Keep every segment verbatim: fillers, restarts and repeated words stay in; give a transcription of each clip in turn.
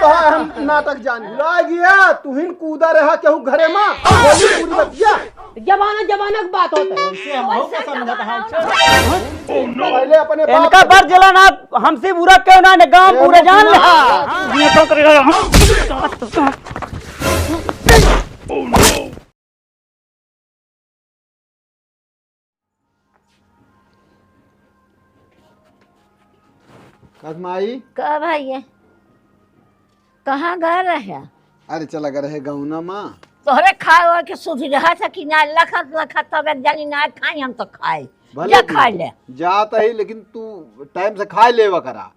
तो हम नाटक जान भुला गया, तुहिन कूदा रहा केहू घरे मा, बोली पूरी बतिया। जमाना, जमाना की बात होता है। वैसे हम हो का समझत हाल चाल। पहले अपने बाप इनका बर जला ना, हमसे बुरा क्यों ना, ने गांव ए, पूरा जान ले। हाँ। ये तो करेगा। कस माई? का भाई है? कहाँ गए रहे? अरे चला गए रहे गौना माँ। तोहरे खाए वाए के सुधि रहा था कि ना लखत लखत तब एक जनी ना खाई हम तो खाई। भले जा तू खाई ले। जात ही लेकिन तू टाइम से खाए लेवा करा।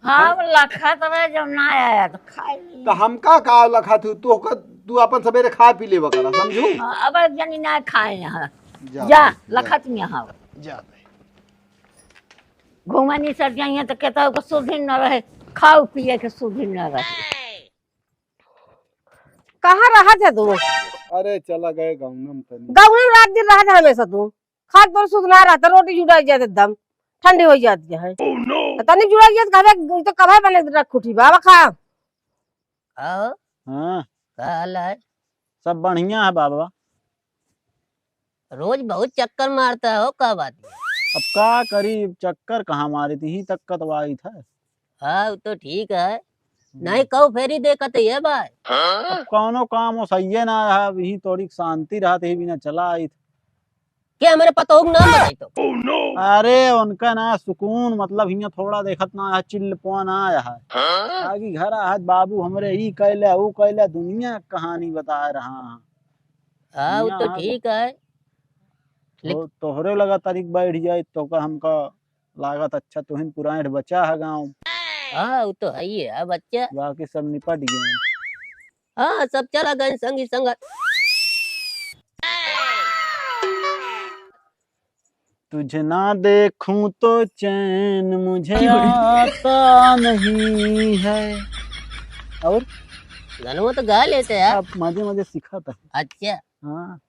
हाँ, हम लखत रहे जब ना आया तो खाई ली। तो हमका का लखत हूँ? तू ओकर, तू अपन सवेरे खा पी लेवा करा, समझू? हाँ, अब एक जनी ना खाए यहाँ। जा, जा, जा। लखत में हाँ। जा। घूमनी सब जाइए तो कहता है, सुधि न रहे, खाओ पिए के सुधि न रहे। कहाँ रहा था तू? अरे चला गए गौनम तनी। गौनम रात दिन रहा था हमेशा तू। खात पर सुध ना रहता, रोटी जुड़ा जात एकदम ठंडी हो जाती है। Oh no! तनी जुड़ा जात कहबे तो कभाई बने रख उठी बाबा खा। हाँ? हाँ। का हाल है? सब बढ़िया है बाबा। रोज बहुत चक्कर मारता हो, का बात है? अब का करी, चक्कर कहाँ मारी थी, ही तक कतवाई था। हाँ, वो तो ठीक है। हम्म। नहीं कहू फेरी देखत है भाई। अब कौनो काम वो सही ना रहा, अब यही थोड़ी शांति रहत ही बिना चला आई था। के हमरे पतोह के नाम बताई तो? अरे उनका ना सुकून, मतलब हियाँ थोड़ा देखत ना है, चिल्लपन आया है। हाँ? आगे घर आहत बाबू हमरे ई कैले, ऊ कैले, दुनिया के कहानी बता रहा है। हाँ, वो दुनिया तो है। ठीक है। तो लेकिन तोहरे लगा तारीख बैठ जाए तो का हमका लागत अच्छा तुहिन पुराइठ बच्चा है गाँव। हाँ, वो तो है ही है बच्चा। बाकी सब निपट गए। हाँ, सब चला गए संगी संगत। तुझे ना देखूं तो चैन मुझे आता नहीं है। और? गनवा तो गा लेते यार। आप मजे मजे सीखा था। अच्छा। हाँ।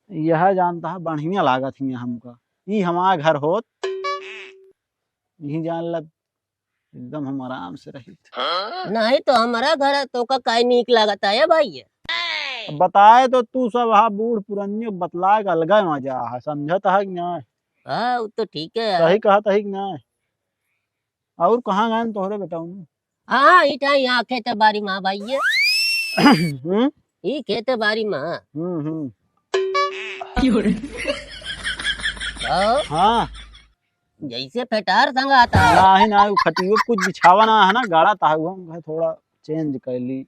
यह जानता है बढ़िया लागत ही हमका। ई हमारा घर होत, यही जान लब एकदम हम आराम से रहित। नहीं तो हमारा घर है, तो का काहे नीक लागत है भाई? अब बताए तो तू सब हा बूढ़ पुरनियो बतलाए के अलगा मजा है, समझत है कि नहीं? हाँ, वो तो ठीक है। सही कहत है कि नहीं? और कहाँ गए तोहरे बेटा उन्हें? हाँ, इटा यहाँ खेत बारी मा भाई ये। हम्म? ई खेत बारी मा। हम्म, हम्म। हाँ। हाँ। जैसे फेटार संग आता है। नाही, नाही, वो खटियो कुछ बिछावा ना है ना, गाड़ा ता हुआ, हम कहे थोड़ा change कर ली।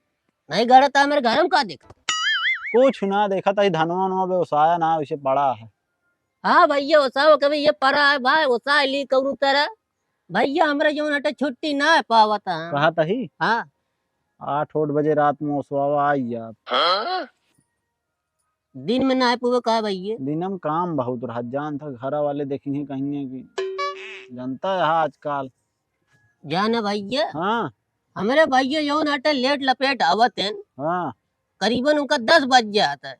नहीं गाड़ा ता मेरे घर में का देखा? कुछ ना देखा, ताई धनवा वनवा व्यवसाय ना वैसे पड़ा है। हाँ भैया, ओसावा कभी ये पड़ा है भाई, ओसा ली कौनो तरह। भैया, हमरा जौन हटे छुट्टी ना पावत है। कहा तही? हाँ। आठ ओठ बजे रात में ओसवावा आई जात। हाँ? दिन में ना आए पुवे का भैया? दिन में काम बहुत रहत, जान था घर वाले देखिए कहिए कि जनता है आजकल। जाना भैया? हाँ। हमरे भैया जौन हटे लेट लपेट आवत हैं। हाँ। करीबन उनका दस बज जाता है।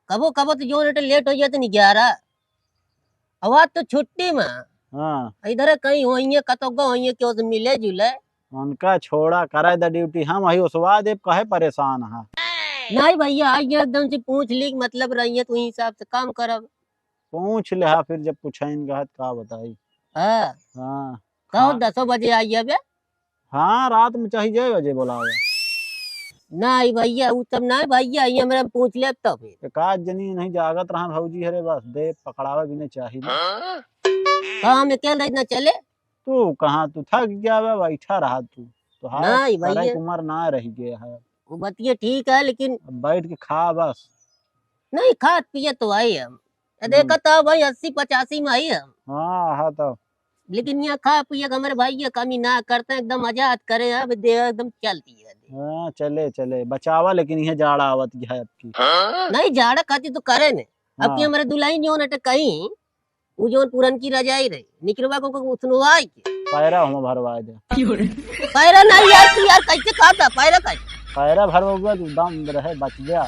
कबो कबो तो जौन हटे लेट हो जाते हैं ग्यारह। अब आज तो छुट्टी में। हाँ। इधर कहीं होइए, कतो गो होइए, केहू से मिले जुले। उनका छोड़ा, करे द ड्यूटी, हम वही ओसवा देब, कहे परेशान है। नहीं भैया, आज ये एकदम से पूछ ली कि मतलब रहिए तो वही हिसाब से काम करब। पूछ ले, हाँ, फिर जब पूछाइन कहत का बताई। हाँ। हाँ। कहो हाँ। दसो बजे आई अबे। हाँ, रात में चाहे जय बजे बोलावे। नहीं भैया, उ तब नहीं भैया, ये हमरा पूछ लेब तब फिर। एक आध जनी नहीं जागत रहा भौजी हरे, बस दे पकड़ावे भी नहीं चाहिए। तो हम अकेले रह ना चले? तू कहाँ, तू थक गया बे, बैठा रहा तू। तो हाँ, नहीं करे भैया। के उम्र ना रह गया है। वो बतिया ठीक है, लेकिन अब बैठ के खा बस। नहीं, खात पियत तो आई हम। हम्म। देखत हो भाई, अस्सी पचासी में आई हम। हाँ, हाँ तो। लेकिन यहाँ खा पिए के हमरे भाई ये कमी ना करते हैं, एकदम आजाद करे हैं, अब देह एकदम चलती है। हाँ, चले, चले, बचावा, लेकिन यह जाड़ा आवत है आपकी। नहीं, जाड़ा खाती तो करे ने। अब की हाँ। हमरे दुल्हन जौन अटे कहीं, वो जौन पुरनकी रजाई रही, निकरवा को, को उसनवाई के। पैरा हम भरवा दे। पैरा नहीं यार, तू यार कैसे खाता? पैरा कैसे? पैरा भरवा तू दम रहे, बच गया।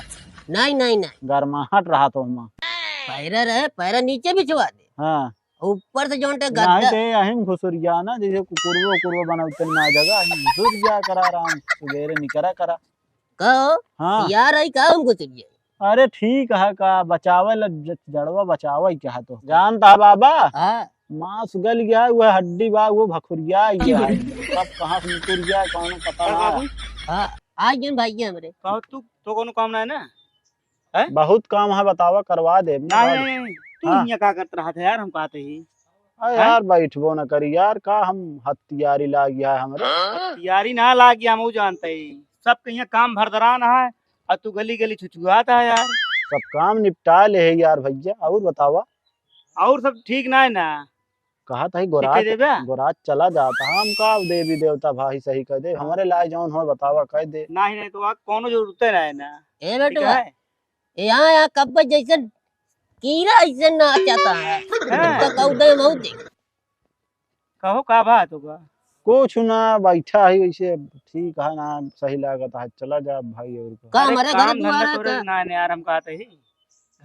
नहीं, नहीं, नहीं। गर्माहट रहा तो हम। पैरा रहे, पैरा नीचे बिछवा दे। हाँ। ऊपर से जौन टे नहीं गद्दा। ते अहिम घुसुरिया ना, जैसे कुकुरवो, कुकुरवो बनौते ना जगह, अहिम घुसुरिया करा आराम से, सुबेरे निकरा करा। कहो, हाँ। यार, आई का हम घुसुरिया? अरे ठीक है का, बचावे ल-, ज-, जड़वा बचावे के है तो। जानता है बाबा? हाँ। मांस गल गया, वो हड्डी बा, वो भखुरिया गया है। कब कहाँ से निकल गया, कौन पता ना। बाबू? हाँ, आ गए भाई हमरे। कहो तू, तो कोनो काम ना है ना? हैं? बहुत काम है, बतावा, करवा दे, नहीं, करवा दे। नहीं, नहीं, तू हाँ। यहाँ का करत रहा था यार, हम कहते ही। अरे हैं? यार, बैठबो न करी यार, का हम हथियारी लाग गया है हमरे। हथियारी ना लाग गया, हम ऊ जानते ही। सब कहिया काम भरदरान है, और तू गली गली छुछुआत है यार। सब काम निपटा ले है यार भैया, और बतावा। और सब ठीक ना है ना? कहा था ही ठीक गोरात, है देबे? गोरात चला जाता है, हम का देवी देवता भाई सही कह दे, हमरे लाए जौन हो बतावा कह दे। नहीं, नहीं, तो वहाँ कोनो जरूरत है ना है ना। ए ठीक बेटवा, है? यहाँ, यहाँ कब्बे जैसन कीड़ा ऐसे नाचता है। हाँ। तो कहू दे मऊ दे। कहो, का बात होगा? कुछ ना, बैठा है वैसे, ठीक है ना, सही लागत है, चला जा भाई। और का? का अरे, हमारे घर काम धंधा दुआरा तोरे का? ना, ना यार, हम कहते ही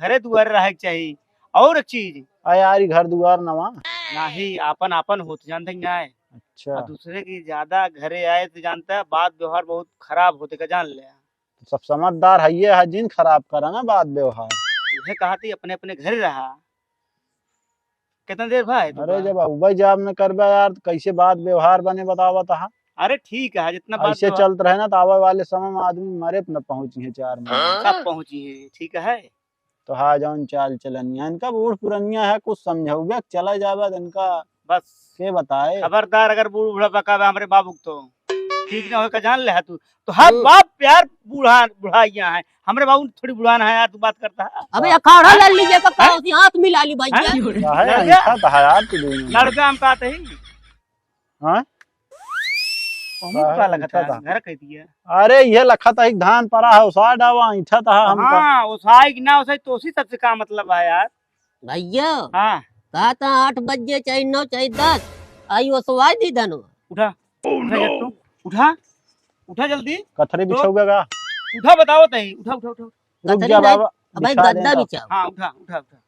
घरे दुआरे रहे के चाहिए। और एक चीज। आ यार, ई घर दुआर नवा। नहीं, आपन, आपन होत जानते ही ना है। अच्छा। और दूसरे की ज्यादा घरे आए तो जानता है, बात व्यवहार बहुत खराब होते का, जान ले। सब समझदार है, ये है जिन खराब करा ना बात व्यवहार। उहे कहा थी, अपने अपने घरे रहा। कितना देर भाई अरे, जब उबे जाब न करबे यार, तो कैसे बात व्यवहार बने बतावा तहा? अरे, ठीक है, जितना बात ऐसे व्यवहार चलत रहे ना, तो आवे वाले समय में आदमी मरे न पहुंची है चार महीने। सब पहुंची है, ठीक है। तो हाँ, जौन चाल चलनिया इनका, बूढ़ पुरनिया है, कुछ समझौबे चला जाबे तो इनका बस। के बताए। खबरदार, अगर बूढ़ बूढ़ा पकावे हमरे बाबू के तो ठीक ना होए का जान ले है तू। तो हर हम्म। बाप प्यार बूढ़ा, बुढ़ाइया है। हमरे बाबू थोड़ी बुढ़ान है यार, तू बात करता है। अबे अखाड़ा लड़ लीजिए तो हैं? कहो सी हाथ मिला ली भैया। हैं? काहे लड़ गया? ऐसा तो है यार तू दोनों। लड़ गया हम कहते ही। हाँ? पहुँच का लगता है, घर कह दिया। अरे, ये लखत है, धान परा है, उसार डावा, ऐंठा था हमका। हाँ, उसाई कि ना उसाई, तो उसी सबसे का मतलब है यार? भैया, हाँ। कहा था आठ बजे, चाहे नौ, चाहे दस, आई ओसवाई दी धनवा। उठा, उठा जा तू, उठा, उठा जल्दी। कथरी तो बिछाऊगा का? उठा, बताओ तही, उठा, उठा, उठा। रुक कथरी जा नहीं, बाबा, अब भाई बिछा गद्दा देता। बिछाओ। हाँ, उठा, उठा, उठा।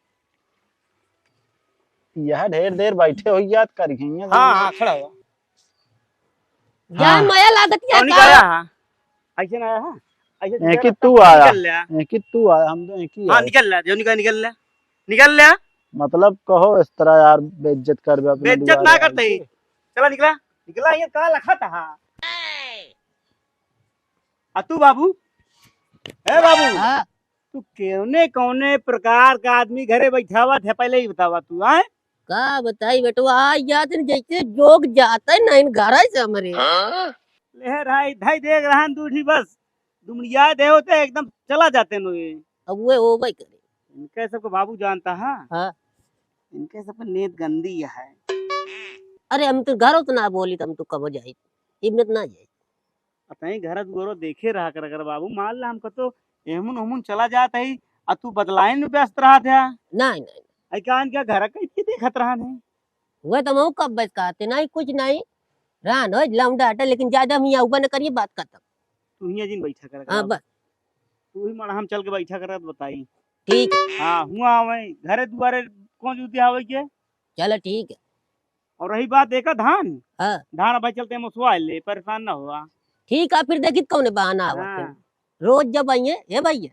यह ढेर देर बैठे हो याद कर गई हैं हाँ, दोनों। हाँ, खड़ा हुआ। जान हाँ। मया लागत या कौन का? आया है? ऐसे ना आया है? ऐसे एक ही निकल तू रहा, आया। निकल ले। एक ही तू आया, हम तो एक ही हाँ, आए। निकल ले, जो निकल, निकल ले। निकल ले। मतलब कहो इस तरह यार, बेइज्जत कर बे अपने बेइज्जत दुआरे ना आए करते ही। के। चला निकला, निकला, ये का लखा था? आ तू बाबू, ए बाबू, हाँ। तू कौने, कौने प्रकार का आदमी घरे बैठावा थे, पहले ही बतावा तू, आए? का बताई बेटवा, आ जात न जैसे जोग जात है ना इन घर से हमरे। हाँ? ले रहा, इधर देख रहा दूठी बस, दुमड़िया दे होते एकदम चला जाते नो ये। अब वे हो भाई करे। इनके सबको बाबू जानता है। हाँ। इनके सबको नीत गंदी है। अरे हम तो घर उतना बोली, हम तो कब जाई, इम्मत ना जाई। अतई घर दुआरो देखे रहा कर, कर बाबू, मान ला हम कतो एहमुन ओहमुन चला जात हई, आ तू बतलाइन में व्यस्त रहत है। नहीं, नहीं। आई कान क्या घर कई के देखत रहन है? वह तो मऊ कब बस कहते, नहीं कुछ नहीं। रहन हो लौंडा हटे, लेकिन ज्यादा हम यहाँ ऊपर न करिए, बात खत्म। तू हियाँ जिन बैठा कर, हाँ, कर। बस। तू ही मड़ा हम चल के बैठा कर बताई। ठीक है। हाँ, हुआ आवे, घरे दुआरे कौन जूती आवे के? चलो ठीक है। और रही बात देखा धान, हाँ। धान भाई चलते हम ओसवा ले, परेशान ना हुआ। ठीक है, फिर देखित कौन बहाना आवत है। हाँ। रोज जब आइए, हे भैया,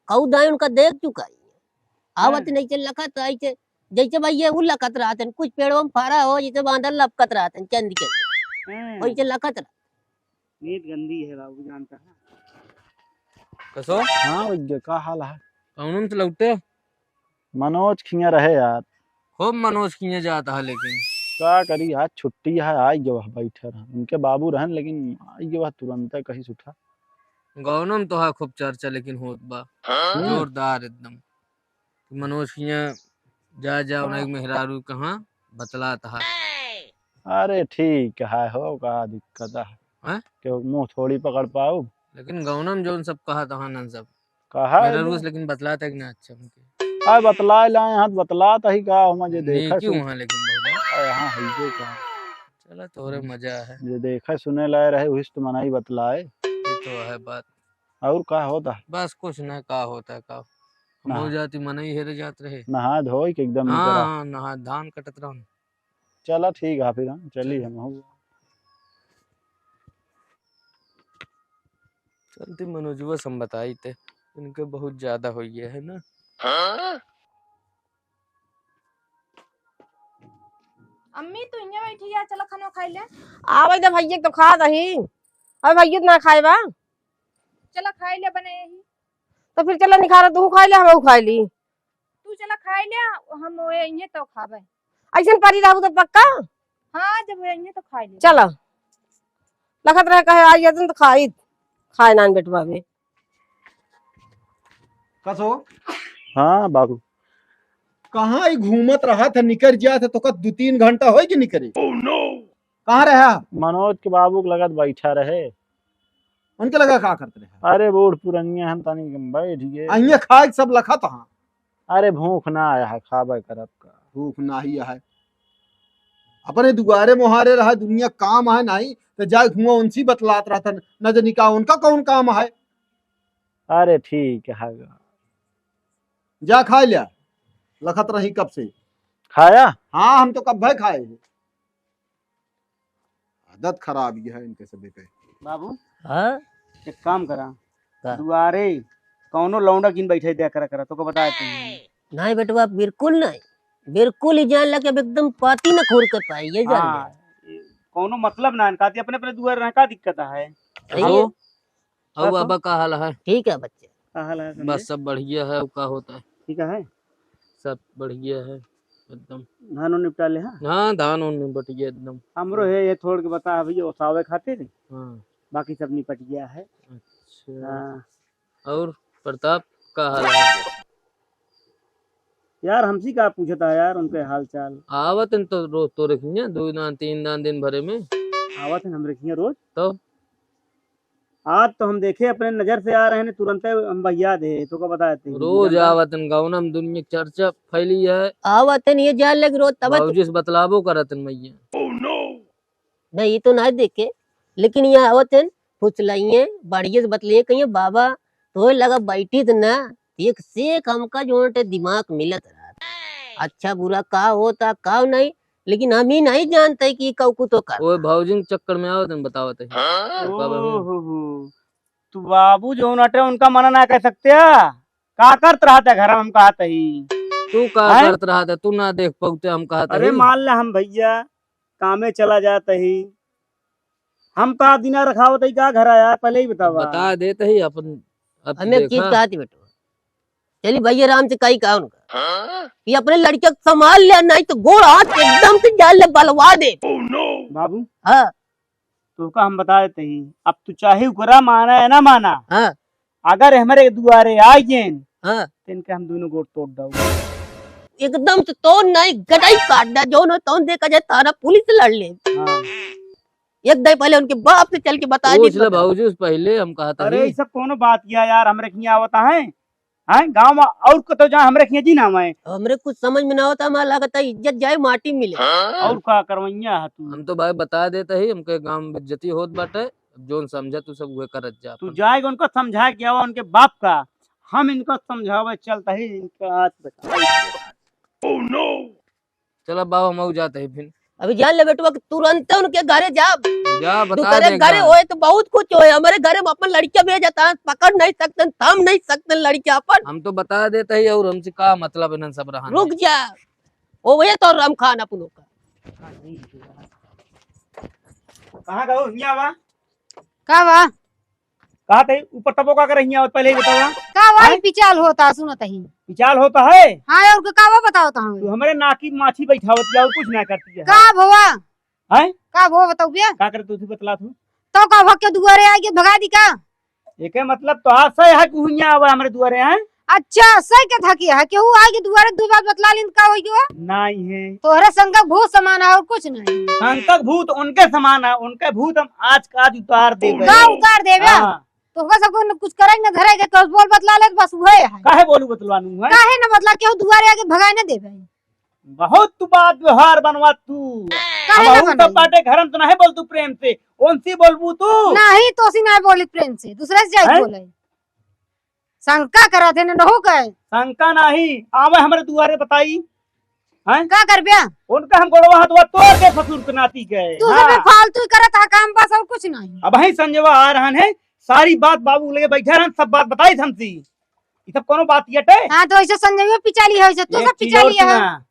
कऊ दाई उनका देख चुका है। आवत हाँ। नहीं चल लखत, आई चे, जैसे भैया उ लखत रहत हैं, कुछ पेड़ों में फरा हो, जैसे बांदर लपकत रहत हैं, चंद के। हाँ। वैसे लखत रह। नीत गंदी है बाबू, जानता है। कसो? हाँ भैया, का हाल है? कौन से लौटे? मनोज खिया रहे यार। खूब मनोज खिया जात है लेकिन। का करी, आज छुट्टी है, आई गवा बैठे रहन। उनके बाबू रहन लेकिन आई गवा तुरंत कहीं से उठा। गाँव में तो है खूब चर्चा लेकिन होत बा। हाँ? जोरदार एकदम। मनोज खिया जा, जा, हाँ। उन्हें मेहरारू कहाँ बतलात है। अरे ठीक है हो, का दिक्कत है? हैं? केहू मुँह थोड़ी पकड़ पाऊ। लेकिन गाँव में जौन सब कहत हन सब। कहा है मेहरारू वो? से लेकिन बतलात है कि ना अच्छा उनके? आ, बतलाए लाए हाथ बतलात ही का, हम जे देखा नेकी सु-, वहाँ लेकिन बहुत है। आ, यहाँ है जे का। चला तोरे हम्म। मजा है। जे देखा सुने लाए रहे, वही से तो मनाई बतलाए। ये तो है बात। और का होता? बस कुछ ना, का होता है, का? हमहू नहा। जाती मनई हेरे जात रहे। नहा धोई के एकदम हाँ, निकरा। हाँ, नहा धान कटत रहन। चला ठीक है फिर, हाँ, चली चल। हमहू। चलती मनोजवा से हम बताई ते, इनके बहुत ज्यादा हो गया है ना। हाँ? अम्मी, तू इहाँ बैठी है, चला खाना खाई ले। आवे दे भैया के तो खा दही। अबे भैया तो ना खाए बा। चला खाई ले, बने यही। तो फिर चला निखारा, तू खाई ले, हम खाई ली। तू चला खाई ले, हम वो इहाँ तो खाबे। ऐसन परी रहबू तो पक्का? हाँ, जब वो इहाँ तो खाई ले। चला। लखत रहे कहे आई जतन तो खाई, खाए नान बेटवा बे। कसो? हाँ बाबू। कहाँ ही घूमत रहत है, निकर जात है, तो का दू तीन घंटा होई कि निकरे? कहाँ रहा? मनोज के बाबू के लगत बैठा रहे। उनके लगा का करत रहे? अरे बूढ़ पुरनिया हम तनी बैठ गए। अहिए खाए के सब लखत हाँ। अरे भूख ना आया है, खाबे करब का। भूख नाही है। अपने दुआरे मोहारे रहा, दुनिया काम है नाही, तो जाए हुआ उनसे बतलात रहता, न जानी का उनका कौन काम है। अरे ठीक है गा। जा खाए लिया, लखत रही कब से। खाया? हाँ, हम तो कब भय खाए हैं। आदत खराब ये है इनके सभी के। बाबू, हाँ? एक काम करा, का? दुआरे कौनो लौंडा किन बैठे दिया करा, करा, तोको बताए थे। नहीं बेटवा, बिल्कुल नहीं, बिल्कुल ही जान लगे, अब एकदम पाती न खोर कर पाए, ये जान हाँ, ले। कौनो मतलब ना, इनका अपने अपने दुआरे रहे, का दिक्कत है? सही है। आओ, आओ बाबा, का हाल है? ठीक है बच्चे। का हाल है संजय? बस सब बढ़िया है, का होता है? ठीक है। सब बढ़िया है एकदम। धान उन निपटा ले, हाँ? हाँ, धान उन निपट गया एकदम। हमरो है, ये थोड़ के बता अभी ओसावे खातिर। हाँ। बाकी सब निपट गया है। अच्छा। हाँ। और प्रताप, का हाल है? यार, हमसे का पूछता है यार, उनके हाल चाल? आवत हैं तो रोज तोरे खियाँ, दो दान, तीन दान दिन भरे में। आवत हैं हमरे खियाँ रोज? तो? आज तो हम देखे, अपने नजर से आ रहे हैं, तुरंते हम बहिया दे, तो का बताए थे? रोज आवत हैं, गाँव में दुनिया की चर्चा फैली है। आवत हैं, ये जान लग रोज तब बाबूजी से बतलाबो करत हैं मैया। नहीं, ये तो ना देखे, लेकिन ये आवत हैं, फुसलाइए, बढ़िया से बतलाइए, कहिए, "बाबा, तोहे लगा बैठी त ना, एक से एक हमका जो है दिमाग मिलत रहा। अच्छा बुरा का होता, का नहीं, लेकिन हम ही नहीं जानते कि कऊ कुतो कर।" ओए, भौजी के चक्कर में आवत हैं, बतावत हैं। हाँ? ओ हो हो। तू बाबू जो नटे, उनका मना ना कह सकते हैं। का करत रहत है घर में, हम कहत ही। तू का हैं? करत रहत है, तू ना देख पौते, हम कहत अरे ही। मान ले हम भैया, कामे चला जात ही। हम का दिना रखावत ही का घर आया, पहले ही बतावा। बता देत ही अपन, अब हमें एक चीज देखा। कहत ही बेटवा। चली भैया राम से कही का उनका। हाँ? कि अपने लड़के को संभाल ले, नहीं तो गोड़ हाथ एकदम से जान ले बलवा दे। बाबू। हाँ। तोहका हम बता देत ही, अब तू चाहे उकरा माना या ना माना, हाँ। अगर हमरे दुआरे आ गएन, हाँ। तो इनके हम दोनों गोड़ तोड़ दऊ। एकदम से तोड़ नहीं, गटाई काट दा, जौन हो तौन देखा जाए, थाना पुलिस से लड़ ले। हाँ। एक दाई पहले उनके बाप से चल के बता पूछ दे, ले बता। भौजी, उस पहले हम कहत अरे, ही। ये सब कौनो बात किया यार, हमरे खियाँ आवता है। हैं? गाँव में और कतो जा, हमरे खियाँ जी नाम है। हमरे कुछ समझ में ना होता, हमारा लागत है इज्जत जाए, माटी मिले। और का करवैया है तू? हम तो भाई बता देत ही, हमके गाँव में बेइज्जती होत बाटे। अब जोन समझा तू सब उहे करत जा तू अपन। जाएगा उनको समझा के आवा, उनके बाप का। हम इनको समझावे चलता ही, इनका हाथ बता। चला बाबा, हम जात ही फिर। अभी जान ले बेटवा कि तुरंते उनके घरे जा। जा, बता दूसरे दे घरे का। होए तो बहुत कुछ होए, हमरे घरे में अपन लड़कियां भेजता, पकड़ नहीं सकते, थाम नहीं सकते लड़कियां अपन। हम तो बता देत ही, और हमसे का मतलब इन्हन सब रहन रुक है। जा, वो ये तो रमखान अपनों का। कहाँ गयो हिया बा? का बा? कहा थे ऊपर तबो का करे हिया, पहले ही बतावा। का भाई हैं? पिचाल होता, सुनत ही। पिचाल होता है? हाँ, और का, का बा बतावत हूँ? तू हमरे नाकी माछी बैठावत या, और कुछ ना करती है। का भवा? हैं? का भवा बताऊ बे? का करे तू बतला तू? तो का भक्के दुआरे आके भगा दी का? एके मतलब तो आज सही है कि हुइया आवे हमरे दुआरे, हैं? अच्छा, सही के था कि है, केहू आए के दुआरे दो बात बतला लिन का होई गयो? नहीं है। तोहरे संग भूत समान है और कुछ नहीं। संग भूत उनके समान है, उनके भूत हम आज का आज उतार देबे। का उतार देबे? हाँ। तोहका सबको न कुछ करे न धरे के, तो बोल बतला ले, बस वही है। काहे बोलू बतलवानू है? काहे न बतला, केहू दुआरे आके भगाए न देबे। बहुत तू बात व्यवहार बनवा तू। काहे हम ना अहू सब बनाई? बाटे घर में तो नहीं बोल तू प्रेम से, उनसे बोलबू तू? नहीं, तोसी नहीं बोली प्रेम से, दूसरे से जाई हैं? बोले। शंका करत है, न रहू के। शंका नाही, आवे हमरे दुआरे बताई। हैं? का करब्या? उनका हम गोड़वा हथवा तोड़ दे ससुर के नाती के। तू हाँ। सब फालतू ही करत है काम, बस और कुछ नहीं। अबहीं संजयवा आ रहन है, सारी बात बाबू लगे बैठे रहन, सब बात बताई हमसी। ई सब कोनो बात यटे? हाँ, तो ऐसे संजयवा पिचाली है, ऐसे तू एक सब चीज और पिचाली है। सुना,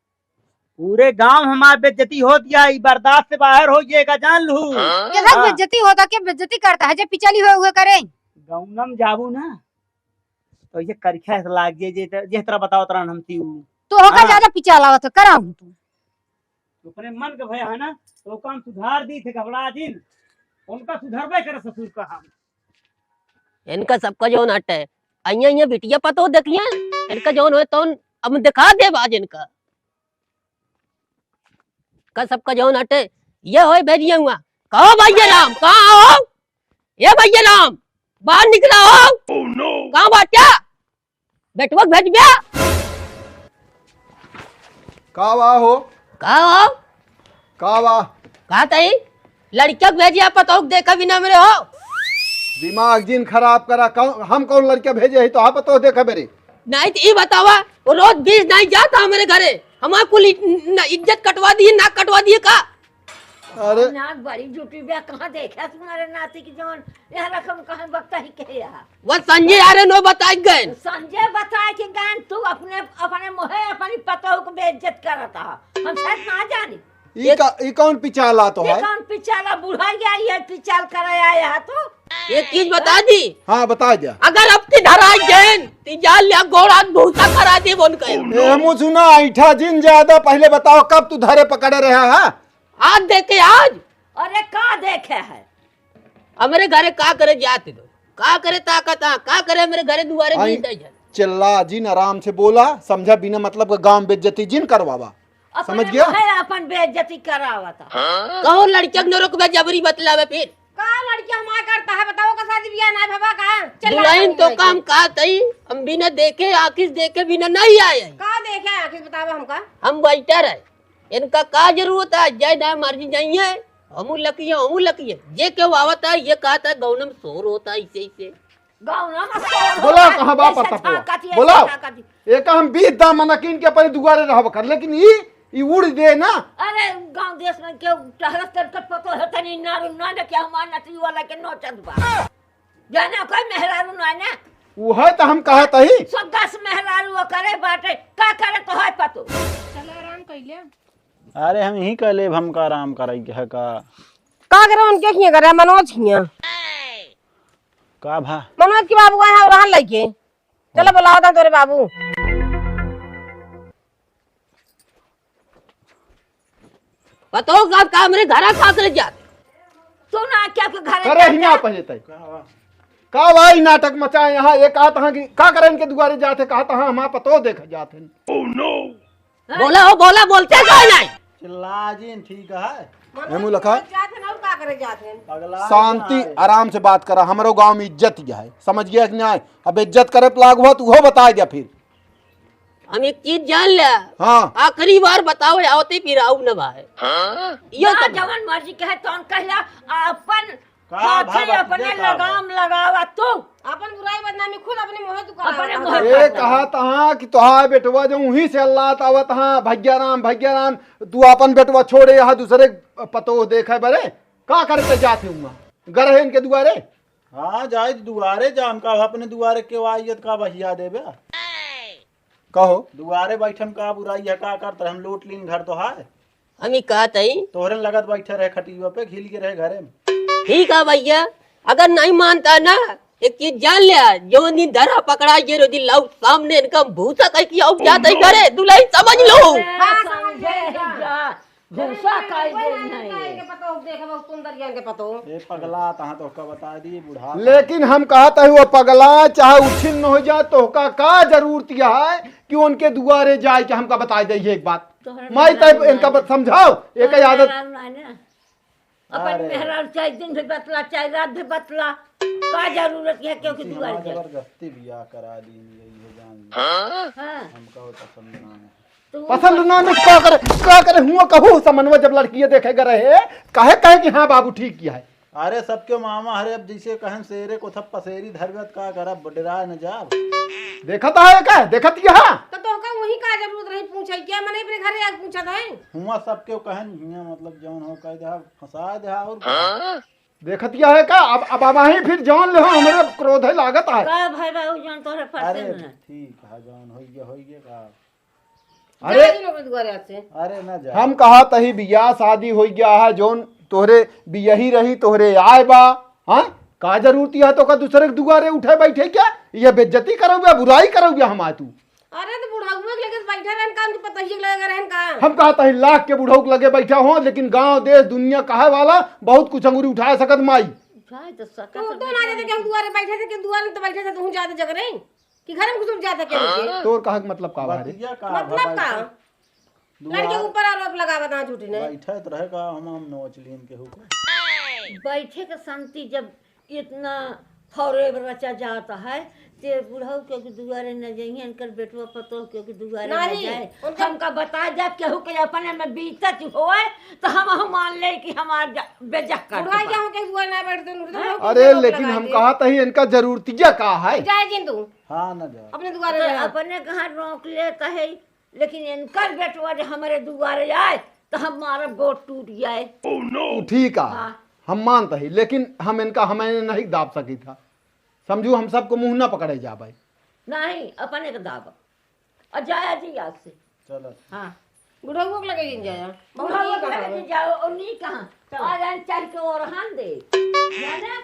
पूरे गांव हमार बेइज्जती होत या, ई बर्दाश्त से बाहर होइ जाएगा, जान लू। के सब हाँ। बेइज्जती होता, के बेइज्जती करता है, जे पिचाली हुए, हुए करे। गौनम जाबू ना, तो ये करिखा से लाग जे, जे, जे तरह बतावत रहन हमसी ऊ। तो होका हाँ। ज्यादा पिचाला आवत है, कराऊ तू। अपने मन के भय है ना, तो काम सुधार दी थे, घबरा जिन। उनका सुधरबे करे ससुर का हम। इनका सबका जौन अटे, अइया, अइया बिटिया पतो देखिए, इनका जौन होए तौन अब दिखा देब आज इनका। का सबका जौन अटे, ये होए भेजिए हुआ। कहो भैया राम, कहाँ हो? ये भैया राम, बाहर निकला हो। कहाँ बाट्या? बेटवा के भेजब्या। का बा हो? का हो? का बा? का तई? लड़किया के भेजिया, पतोह के देखा बिना मेरे हो। दिमाग जिन खराब करा, कौन, हम कौन लड़किया भेजे ही तो आप पतोह देखा मेरे। नहीं तो ई बतावा, वो रोज बीस नहीं जाता हमारे घरे, हमार कुल इ-, न-, इज्जत कटवा दिए, नाक कटवा दिए का? अरे। नाक बड़ी जुटी बे, कहाँ देखे तुम्हारे नाती की जौन यहाँ रकम कहाँ बकता ही के यहाँ। वो संजय यारे नो बताए गए। संजय बताए कि गान तू अपने, अपने मुहे अपनी पतोह को बेइज्जत करता है। हम शायद ना जानी। ई ये का, ई कौन पिचाला तो ये है? कौन पिचाला बुढ़ा गया, ये पिचाल कराया है तो? एक चीज बता दी। हाँ, बता दिया। अगर अब की धराई गए, ती जाल या गोड़ा भूसा करा दी बोल के। ए, हमू सुना, ऐठा जिन ज्यादा, पहले बताओ कब तू धरे पकड़े रहा है? आज देखे आज। अरे का देखे है? हमरे घरे का करे जात दो, का करे ताकत आ, का करे हमरे घरे दुआरे आई, बीच दे जन। चिल्ला जिन, आराम से बोला, समझा, बिना मतलब का गांव बेइज्जती जिन करवावा। अपने समझ गया? मुहे अपन बेइज्जती करावत है। कहो लड़किया के न रोकबे, जबरी बतलावे फिर। का लड़किया हमार करता है, बताओ का शादी बियाह ना भवा का? चल दुल्हन तो काम का तई, हम बिना देखे, आँखी से देखे बिना नहीं आए। का देखे आँखी से बतावा हमका? हम बैठा रहे, इनका का जरूरत है, जय ना मर्जी जाइए, हमू लकिए, हमू लकिए। जे केहू आवत है, ये कहत है, "गौनम शोर होता है, इसे, इसे।" गौनम शोर बोला, होता है, कहाँ बा इसे पता झाँकत पड़ा? ये, बोला। झाँकत ये। एक हम बीस दामन कीन के अपने दुआरे रहब कर, लेकिन ई, ई उड़ दे ना। अरे, गाँव देश में केहू टहरत करकट पतो है, तनी नारू ना ने के हमार नटरी वाला के नोचत बा। जाने कोई मेहरारू ना ने। उहे तो हम कहत हई। सो दस मेहरारू वो करे बाटे, का करे तो है पतो। चला आराम कइले। अरे हम यही कह लेब, हमका आराम कराई के है का? का करे उनके खिया करे, मनोज खिया? का भा? मनोज के बाबू आए हैं, रहन लइके। चलो बुलाओ ता तोरे बाबू। पतो का, का हमरे घरा का करे जात? तू ना क्या के घरे करे जात हिया है? पहले तई। का भाई नाटक मचाए यहाँ, ये कहा तहाँ कि का करे इनके दुआरे जात है, कहा तहाँ हमार पतो देख जात है। बोला हो, बोला, बोलते काहे नहीं? चिल्ला जिन, ठीक है। हेमू लखा। जात है ना, और का करे जात है? पगला शांति, जाए। आराम से बात करा, हमरो गांव में इज्जत ही है, समझ गया कि नहीं? अब इज्जत करे पे लाग हुआ, तू हो बता दिया फिर। हम एक चीज जान ले। हाँ। आखिरी बार बताओ, आवते फिर आऊ न भाई। हाँ? यो ना, तो जवन मर्जी कहे, तौन कहला, अपन का हाथे भा अपने बतिया का लगाम लगावा तू। अपन बुराई बदनामी खुद अपने मुँह तू करा अपने रहा मुँह है। ए, कहा तहाँ कि तोहार बेटवा जो उहीं से अल्लाह तावत हाँ, भैया राम, भैया राम, तू अपन बेटवा छोड़े यहाँ दूसरे पतोह देखे बरे, का करते जाते हुआ? घर है इनके दुआरे? हाँ, जाए दुआरे जा, हमका अपने दुआरे के आइयत का बहिया देबे। कहो। दुआरे बैठम का बुराई है, का करत रहे, हम लूट लीन घर तो है। हम ही कहत हई। तोहरे लगत बैठे रहे खटिया पे, घिल के रहे घरे में। ठीक है भैया, अगर नहीं मानता ना, एक चीज जान लिया, जो दिन धरा पकड़ा, ये रो दिन लाऊ सामने इनका भूसा कह के आऊ जात है घरे, दुल्हन समझ लो। हाँ, समझ गए। भूसा खाई दे नहीं। इनके पतो, देख, बहुत सुंदर ये इनके पतो। ए पगला, तहाँ तो का बता दी, बूढ़ा। लेकिन हम कहत है, वो पगला चाहे उछिन न हो जाए, तो का, का जरूरत यह है कि उनके दुआरे जाए के हमका बताई दे ये एक बात? तोहरा माई, मेहरारू तब इनका ना बत-, समझाओ, एक तोहरा आदत। मेहरारू ना ना। अपन अरे। मेहरारू चाहे दिन भी बतला, चाहे रात भी बतला, का जरूरत है क्योंकि इसी दुआरे हमार जाए? जबरदस्ती बियाह करा दी, यही है जान ली। हाँ। हमका वो पसंद ना है। तू पसंद ना, ना, का करे, का करे, हुआ कहू समनवा जब लड़किया देखे गए रहे, काहे, कहे कि हाँ बाबू ठीक किया है। अरे सबके मामा हरे, अब जैसे कहन शेरे को थप पसेरी धरबे त का करब, डेराए न जाब। देखत है का? देखत यहाँ? तो तोहका वही का जरूरत रही पूछे के? मने अपने घरे आके पूछत है। हुआ सबके कहन हिया, मतलब जौन हो कह दे, फंसा दे और का? देखत यह है का? अब, अब, अब वहीं फिर जान ले हो, हमरे क्रोध है लागत है। का भाई बाबू जान तोहरे फंसे अरे में है। ठीक है, जौन होइगे, होइगे का। अरे जा जिन अपने दुआरे आज से। अरे ना जा। हम कहा तही बियाह शादी हो गया है, जौन तोहरे बियही रही, तोहरे आए बा। हाँ, का जरूरत है तो का दूसरे के दुआरे उठे बैठे क्या? ये बेइज्जती करोगे, बुराई करोगे हमार तू? अरे तो बुढ़ाऊ के लगे बैठे रहन का, उनके पतोहिए के लगे रहन का? हम कहा तही लाख के बुढ़ऊ के लगे बैठा हो, लेकिन गांव देश दुनिया कहे वाला बहुत कुछ अंगुरी उठा सकत माई। उठाए तो सकत तू तो ना जाते, केहू दुआरे बैठे थे, केहू दुआरे तो बैठे थे, तू जाते जग रही कि घर में घुस जाता केहू के? तोर कहे के मतलब का बा रे? बतिया का मतलब बा का? भाई? लड़के दुआर ऊपर आरोप लगावत हैं झूठी ने। बैठे तो रहे का, हम, हम नोच लीन केहू को। बैठे के शांति जब इतना खौरेब रचा जात है, ते बुढ़ऊ के दुआरे न जइहें, इनकर बेटवा पतोह के दुआरे न नहीं, जाए। उनका हमका बता जा, केहू के अपने में बीतत होए, तो हम, हम मान ले कि हमार जा-, बेजा कर बुढ़ाई देबा। के हम केहू दुआरे ना बैठते, उनके तो हैं? बहुत अरे, कुछ लेकिन लगा हम दिए। कहा तही इनका जरूरतिया का है? जाए जिन तू। हाँ, ना जाए। अपने दुआरे तो रहे। अपने कहाँ रोक लेता है, लेकिन इनकर बेटवा जे हमरे दुआरे आए, तो हमारा गोड़ टूट जाए। तू ठीक आ, हाँ। हम मानत ही, लेकिन हम इनका, हमें नहीं दाब सकी था। समझू, हम सबको मुंह ना पकड़े जाबे। नहीं, अपने के दाब। और जाया जी आज से। चलो। हाँ। बुढ़ऊ के लगे जिन जाया। बुढ़ऊ के लगे जिन जाओ, और नी कहाँ? चलो। आ जाए चढ़ के ओरहन दे। जाने?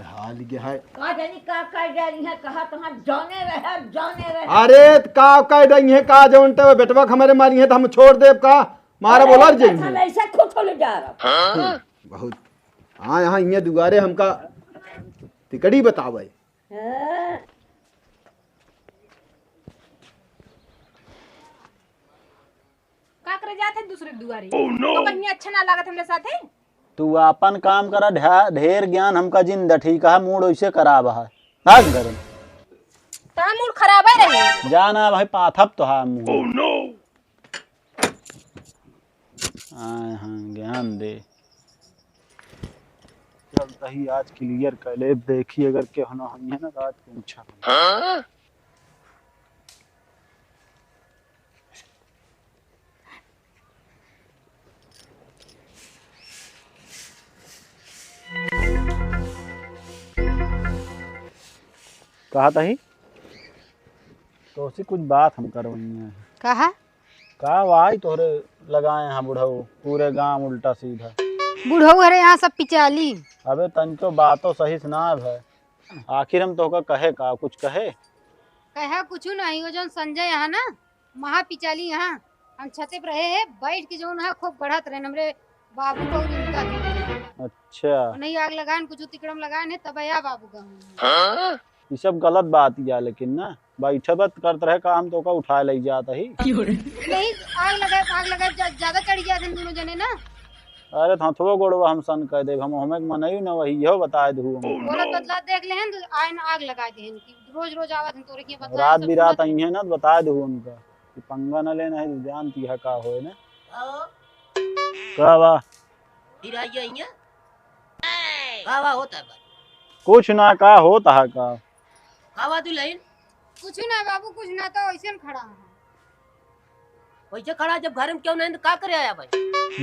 हाल ये है। का जानी का कर जानी है, कहा तो हम जाने रहे, जाने रहे। अरे, त का कह रही है, का जौन ते बेटवा के हमारे मारी है, तो हम छोड़ देब का? मारा अरे, बोला तो जइहें। हम ऐसे खुद हो ले जा रहा। बहुत। हाँ, यहाँ, यहाँ दुआरे हमका तिकड़ी बतावे। हाँ। का करे जात है दूसरे के दुआरे? Oh, no! तो कहीं अच्छा ना लागत हमरे साथे? तू आपन काम करा, ढा-, ढेर ज्ञान हमका जिन द, ठीक है, मूड वैसे खराब है। भाग घर में। तोहार मूड खराब है रहे। जा ना भाई, पाथब तोहार मुंह। Oh, no! आए हाँ, ज्ञान दे। चल तही आज clear कर ले, देखी अगर केहू ना होइहे ना रात के ऊँचा। कहा तही? तोसे कुछ बात हम करवाई है। कहा? का भाई तोहरे लगाए हैं बुढ़ऊ, पूरे गांव उल्टा सीधा। बुढ़ऊ हरे यहाँ सब पिचाली। अबे तनिको बातो सही से ना है। आखिर हम तोहका कहे का, कुछ कहे? कहे कुछ नहीं, वो जौन संजय यहाँ ना, महा पिचाली यहाँ, हम छते पे रहे हैं, बैठ के जौन है खूब बढ़त रहे हमरे बाबू का और इनका भी। अच्छा। नहीं आग लगान, कुछ तिकड़म लगान है, तब या बाबू का हूँ। ई सब गलत बात या, लेकिन ना, बैठे बात करत रहे, काम तो का उठाए लई जात ही। नहीं, आग लगाए, आग लगाए, जा-, ज्यादा चढ़ गया था दोनों जने ना। अरे, तो हथवा गोड़वा हम सन कह देब, हम हमें मनई ना वही, इहो बताए दहू हम। बोलत बतला देख ले हैं, तो आए ना आग लगा दे हैं कि रोज रोज आवत हैं तोरे के बतला रात सब बिरात सुनत आई हैं ना, तो बताए दहू उनका कि पंगा ना लेना है, तो जानती है का होए ना। आओ। का बा? फिर आई है यहाँ? का बा होता है बात? कुछ ना, का होता है का? का बा दुल्हन? कुछ ना बाबू, कुछ ना, तो ऐसे न खड़ा है। वैसे खड़ा जब घर में क्यों नहीं तो का करे आया भाई?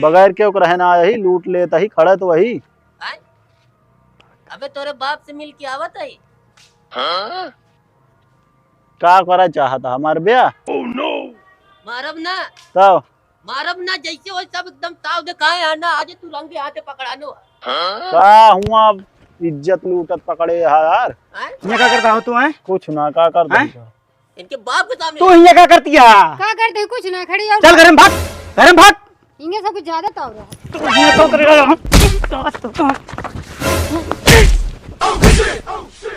बगैर क्यों रहे ना आया ही, लूट लेता ही, खड़ा तो वही। आय? अबे तोरे बाप से मिल के आवत है। का करा चाहता हमार ब्याह? मारब ना। तब? मारब ना, जैसे वो सब एकदम ताव दे, कहाँ है ना, आज तू रंगे हाथे पकड़ानो है। का हुआ, इज्जत लूटत पकड़े है यार। हैं? ये का करता हो तू, हैं? कुछ ना, का करता हैं? हो? इनके बाप के सामने। तू ये का करती है? का करते, कुछ ना, खड़ी और चल घर में भाग, घर में भाग। इनके सब कुछ ज्यादा ताव रहा। तू ये तो करेगा।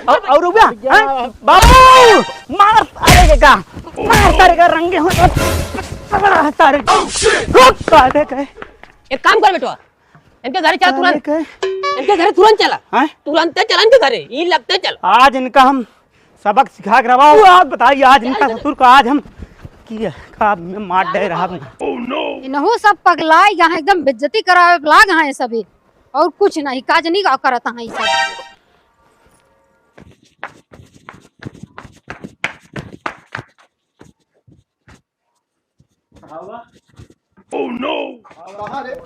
और, और रुपया? हैं? बाबू! मार सारे के का? मार सारे का रंगे हो। पकड़ा है सारे। रुक सारे के। एक काम कर बेटवा, इनके घरे चला तुरंत। सारे के। इनके घरे तुरंत चला। हैं? तुरंत चला इनके घरे। ई लगते चला। आज इनका हम सबक सिखा के रवा। तू आप बताइए, आज इनका ससुर का आज हम की का में मार दे रहा ना। इनहू सब पगला यहाँ एकदम बेइज्जती करावे लाग हैं सभी। और कुछ नहीं, काज नहीं का करत हैं ई सब। Oh no!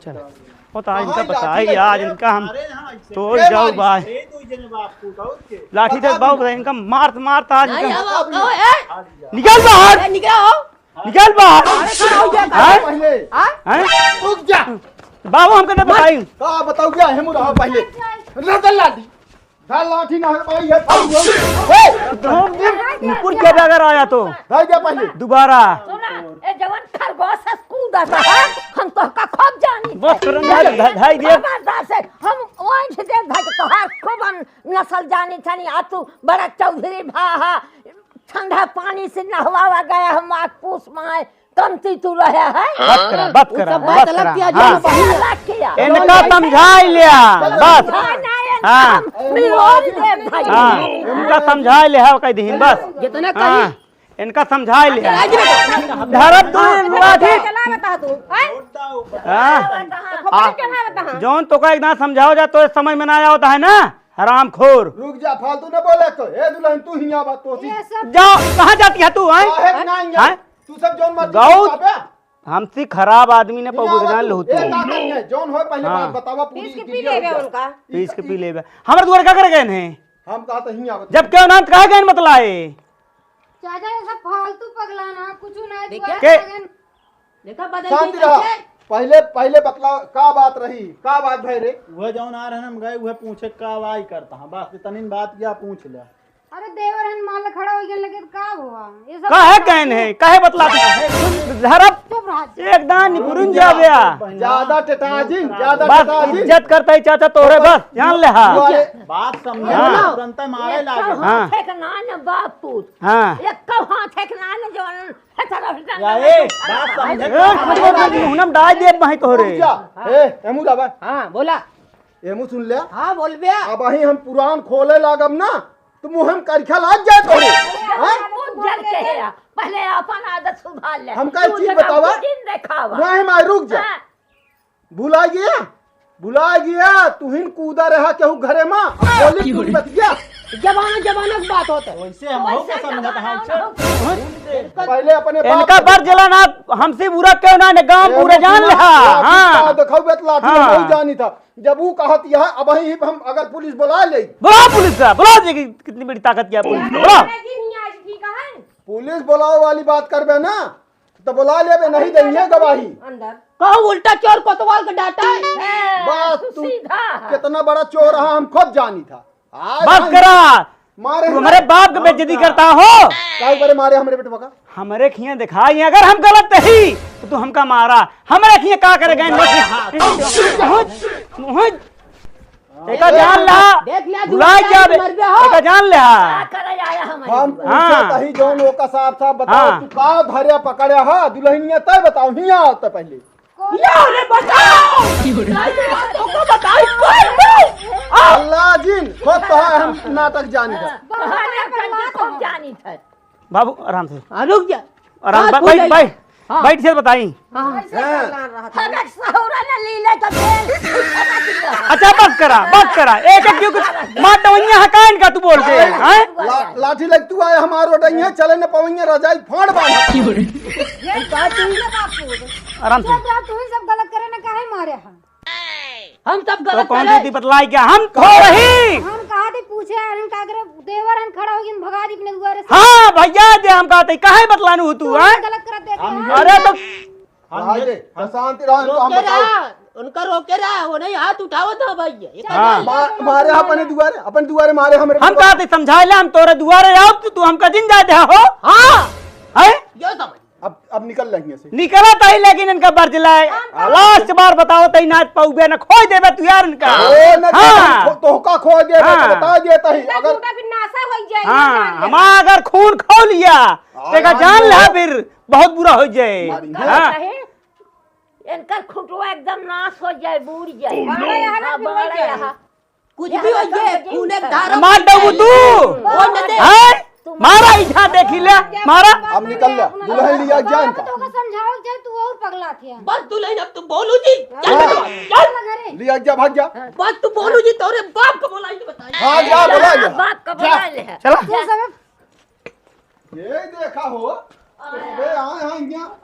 चल, वो तो आज इनका बताई, आज इनका हम तोड़ जाओ भाई। लाठी दे बाबू, इनका मारत मारत आज इनका। निकल बाहर। निकल बाहर। हैं? रुक जा। बाबू, हमका ना बताई। का बताऊ क्या है मुरा पहले। रतन लाठी। ढाल लाठी ना है भाई, ये भाई, ये। ए! तुम दिन ऊपर के अगर आया तो। भाई जा पहले। दोबारा। सुना, ए जवन खरगोश से कूदा था, हम तोहका खूब जानी बस थे। करो ना, धा-, धाई दे। खबरदार से, हम वहीं से दे भाई तोहार खूब हम नस्ल जानी थानी, आ तू बड़ा चौधरी भा हा, ठंडा पानी से नहवावा गया हम आग पूस माए, कमती तू रहे है। बस करा, बस करा, बस करा। हाँ। इनका समझाई लिया, बस। हाँ। हाँ। इनका समझाई लिया, कह दीन, बस। जितना हाँ। इनका समझाई लिया। धरत तू लाठी। हाँ। जौन तोका एक दान समझाओ जा, तो समझ में ना आवत है ना, हरामखोर। रुक जा, फालतू न बोले तो। ए दुल्हन, तू हियाँ बात तो सी। जाओ, कहाँ जाती है तू, हैं? काहे के ना हियाँ? हैं? तू सब जौन मर्जी गौ-, तू अबे। हमसे खराब आदमी ने पौगुर जान लहू तू। ए, का करिए? जौन होए, पहले हाँ। बात बतावा पूरी पीस के पी लेबे उनका। पीस के पी लेबे। हमरे दुआरे का करे गए हैं? हम कहा तो हियाँ आवत। जब क्यों ना, तो काहे गए बतलाए? चाचा, ये सब फालतू पगला ना, कुछ ना, देखा? दुआरे के? आ गए। देखा, बदल शांति रहा। पहले, पहले बतला, का बात रही, का बात भय रे? वह जौन आ रहे हम गए, वह पूछे का वाई करता है, बस इतनी बात क्या पूछ ले। अरे देवर हन माल खड़ा हो गया लगे तो का हुआ? ये सब काहे कहन है, काहे बतला? धरब चुप रह। एकदम निपुरन जाबे। ज्यादा टेटाजिन, ज्यादा बस टेटाजिन। इज्जत करता ही चाचा तोहरे बस, जान ले हा। बात समझे हाँ। तुरंत मारे लागे। हाँ। एक हाथ एक नान बापू। हाँ। एक हाथ एक नान जौन या ए, बात समझे। ए, मुहनम डाल दे भाई तोहरे। रुक जा। ए, एमू लाबा। हाँ, बोला। एमू सुन ले। हाँ, बोल बे। अब अही हम पुरान खोले लागब ना, तो मुँह में करिखा लाग जाए तोहरे। हाँ? जब जल के है, पहले अपन आदत सुधार ले। हमका एक चीज बतावा। दिन देखावा। नहीं माय, रुक जा। हाँ। भुला गया, भुला गया, तुहिन कूदा रहा केहू घरे मा, बोली कुछ बतिया। जमाना, जमाना की बात होता है। वैसे हम हो के समझत हैं, उनसे। पहले अपने बाप इनका बर जला ना, हमसे बुरा क्यों ना, ने गांव ए, पूरा जान ले, हाँ, हाँ। देखो बे, लाठी हाँ। हम नहीं जानी था। जब वो कहत यह, अब ही हम अगर पुलिस बुला ले। बुला पुलिस का, बुला दे कि कितनी बड़ी ताकत क्या पुलिस, बुला। पुलिस बुलाओ वाली बात करबे ना, तो बुला लेबे, नहीं देंगे गवाही। अंदर। कहूँ उल्टा चोर कोतवाल के डांटा है। बस तू सीधा। कितना बड़ा चोर रहा, हम खुद जानी था। आज बस हम करा। मारे तू हमारे बाप के बेइज्जती करता हो। काहे बारे मारे हमरे बेटवा का? हमरे खिया दिखाई, अगर हम गलत ही, तो तू हमका मारा। हमरे खिया का करे गए? एका जान ला, देख लिया, भुला दूसरा जाबे। मर गया हो। एका जान ला। का करे आया हमारे हम दुआरे? हाँ। पूछत ही जौन ओका साफ साफ बताओ, हाँ। तू का धरे पकड़े हा? दुल्हनिया तय बताओ, हियाँ आओ तो पहले। या रे बताओ। नहीं तो तोको बताई कोई नहीं। आ। अल्लाह जिन, खुद तो है हम नाटक जानी था। बहाने करके खूब जानी था। बाबू, आराम से। हाँ, रुक जा। आराम, हाँ, बै-, तू बैठ, ले। बैठ, हाँ। बैठ से बताई। हाँ। हाँ। हगत सहुरा ने लीले का तेल। अच्छा, बस करा, बस करा। एक, एक क्यों कुछ मार दवैया है का इनका तू बोल के, हैं? ला-, लाठी लग तू आए हमार रोटैया, चले न पवैया, रजाई फाड़ बांध। ये बात तू ही ना बापू। आराम से। तू ही सब गलत करे ना, काहे मारे हम? हम सब तो गलत कौन करे। दीदी बतलाई क्या? हम थोड़ ही। हम कहा थे पूछे, अरे का करे, देवर हन खड़ा हो गए, भगा दी अपने दुआरे से। हाँ भैया, जे हम कहते, काहे बतलानू हो तू, तू हैं? गलत करत देखे हम हैं। अरे तो हम हाँ ये जी, तो शांति रहो, इनको हम रोके बताओ। रहा, उनका रोके रहा, वो नहीं हाथ उठाओ था भैया। ये हाँ। मा-, मारे अपने दुआरे, अपने दुआरे मारे हमरे हम दुआरे। कहते समझा ले, हम तोरे दुआरे आओ, तू, तू हमका जिन जाते हो? हाँ। हैं? यो समझ। अब, अब निकल रही है से। निकलत ही, लेकिन इनका बरजला है। हम लास्ट बार बताओ, तई नाच पाउबे न, खोई देबे तू यार इनका। अरे न, हाँ। तो, तोहका खोई देबे, हाँ। तो बता देता ही। इतना अगर झूठा फिर नासा हो जाए, हाँ, ना जान ले। हमारा अगर खून खो लिया, तो का जान ले फिर बहुत बुरा हो जाए। मारी। हाँ। इनकर खुटवा एकदम नाश हो जाए, बूड़ जाए। Oh, no। हाँ, बड़ा यहाँ। कुछ भी हो जाए, खूने धारा मार दबू तू। वो न दे। हैं? मारा इठा देखी ले, मारा। अब निकल ले, दुल्हन लिया जान का। तो समझाओ जाए, तू और पगला थे। बस दुल्हन, अब तू बोलू जी। चल हाँ। बेटवा, चल। लिया जा, भाग जा। बात तू बोलू जी, तोरे बाप का बोलाई तो बताई। हाँ, जा, बोला जा। बाप का जा। बोला ले। चला। तू सब ये देखा हो, अबे आए हैं यहाँ।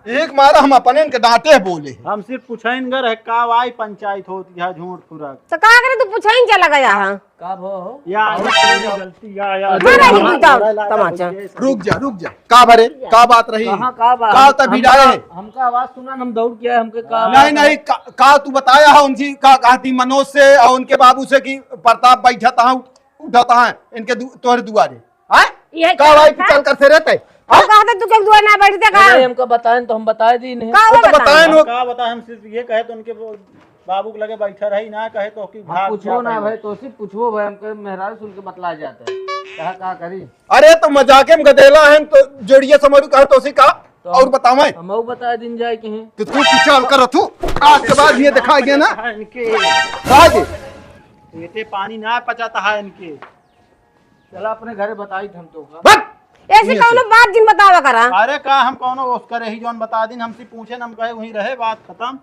एक मारा हम अपने इनके डांटे बोले। हम सिर्फ पूछइन गर है, का वाई पंचायत होती है झूठ फुरक। तो का करे तू पूछइन चला गया है? का भो हो? या, या, गलती, या, या। मारा ही तू तमाचा। रुक जा, रुक जा। का भरे? का बात रही? कहाँ का बात? का तब हमका, भिड़ाए है? हमका आवाज सुना, हम दौड़ के आए, हमके का नहीं, नहीं, का, का तू बताया है उनसे, का कहा थी मनोज से और उनके बाबू से कि प्रताप बैठा था, उठा था इनके दु-, तोहरे दुआरे। हाँ? ये का क्या भाई था? चल कर से रहते? हाँ? हम कहा था तू के दुआरे ना बैठते का? नहीं, हमका बताएं तो हम बताए दी नहीं। का वो तो बताएं? बताएं हम लोग। का बताएं, हम सिर्फ ये कहे तो उनके वो बाबू के लगे बैठा रही ना, कहे तो कि हम भाग पूछो क्या ना कहे? भाई, तो सिर्फ पूछो भाई, हमके मेहरारू सुन के बतला जाता है। कहा का करी? अरे तो मजाके में गदेला है तो जोड़िए समझू कहा तो उसी का तो और बतावे। हम बता दिन जाए के हैं। तो तू पीछे हल्का रह तू। आज के बाद ये दिखा गया ना। इनके आज पेटे पानी ना पचाता है इनके। चला अपने घरे बताई हम तो का। बस। ऐसे ये कौनो से। बात जिन बतावा करा। अरे का हम कौनो उसका रही जौन बता दिन, हमसे पूछे न, हम कहे वहीं रहे, बात खत्म।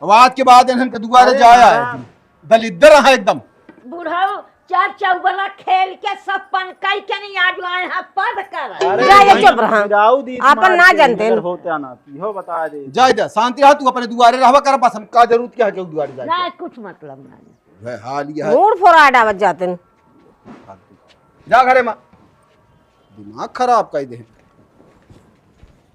अब आज के बाद इन्हन के दुआरे अरे जाया है हाँ। तू। दलिद्दर है एकदम। बुढ़ऊ चार चौबला खेल के सब पनकई के नहीं आज आए हैं पद कर। अरे जा, ये नहीं, चुप रहा। गिराऊ दी आपन मार ना के जानते इधर हैं। होते आना, इहो बता दे। जा, जा, शांति रहा, तू अपने दुआरे रहवा कर, बस हम का जरूरत क्या है केहू दुआरे जाए ना, के? कुछ मतलब ना। वह हाल ये है। मूड फोड़ा डावत जाते हैं। जा घरे में। दिमाग खराब कर दे।